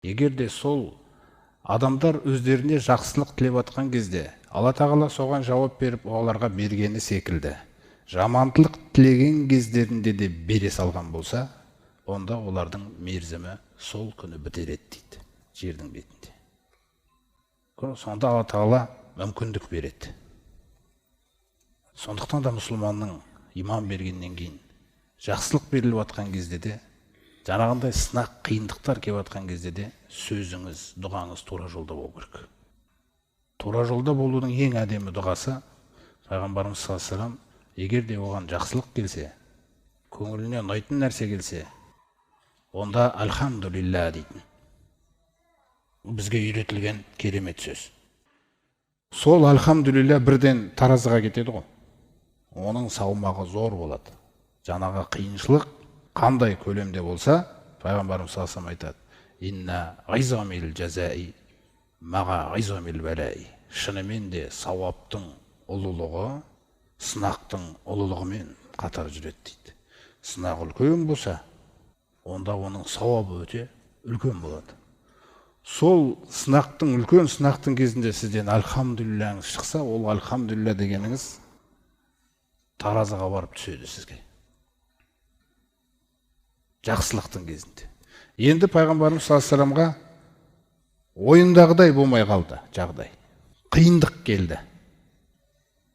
Егер де сол адамдар өздеріне жақсылық тілеп атқан кезде, Алла Тағала соған жауап беріп, оларға бергені секілді, жамандылық тілеген кездерінде де бере салған болса, онда олардың мерзімі сол күні бітер еді дейді, жердің бетінде. Сонда Алла Тағала мүмкіндік береді. Сондықтан да мұсылманның иман бергеннен кейін жақсылық беріліп жатқан кезде де, жаңағындай сынақ, қиындықтар келіп жатқан кезде де сөзіңіз, дұғаңыз тура жолда болу керек. Тура жолда болудың ең әдемі дұғасы, пайғамбарымыз саллаллаху алейхи вассалам, егер де оған жақсылық келсе, көңіліне ұнайтын нәрсе келсе, онда альхамдулилля дейтін. Бізге үйретілген керемет сөз. Сол альхамдулилля бірден таразыға кетеді ғой. Оның салмағы зор болады. Жаңағы қиыншылық қандай көлемде болса, пайғамбарымыз саллаллаху алейхи вассалам айтады: «Инна ғизамил жазаи маға ғизамил балаи». Шынымен де сауаптың ұлылығы сынақтың ұлылығымен қатар жүреді дейді. Сынақ үлкен болса, онда оның сауабы өте үлкен болады. Сол сынақтың, үлкен сынақтың кезінде сізден альхамдулиллаңыз шықса, ол альхамдулилля дегеніңіз таразыға барып түседі сізге. Жақсылықтың кезінде. Енді пайғамбарымыз саллаллаху алейхи вассаламға ойындағыдай болмай қалды жағдай. Қиындық келді.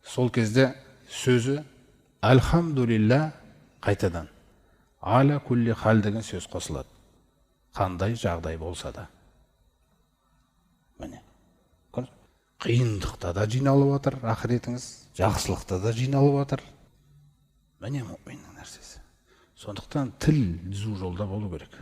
Сол кезде сөзі альхамдулилля, қайтадан аля кулли хал деген сөз қосылады. Қандай жағдай болса да. Міне. Қиындықта да жиналып жатыр ақыретіңіз, жақсылықта да жиналып жатыр. Міне, мүминнің нәрсесі. Сондықтан тіл түзу жолда болу керек.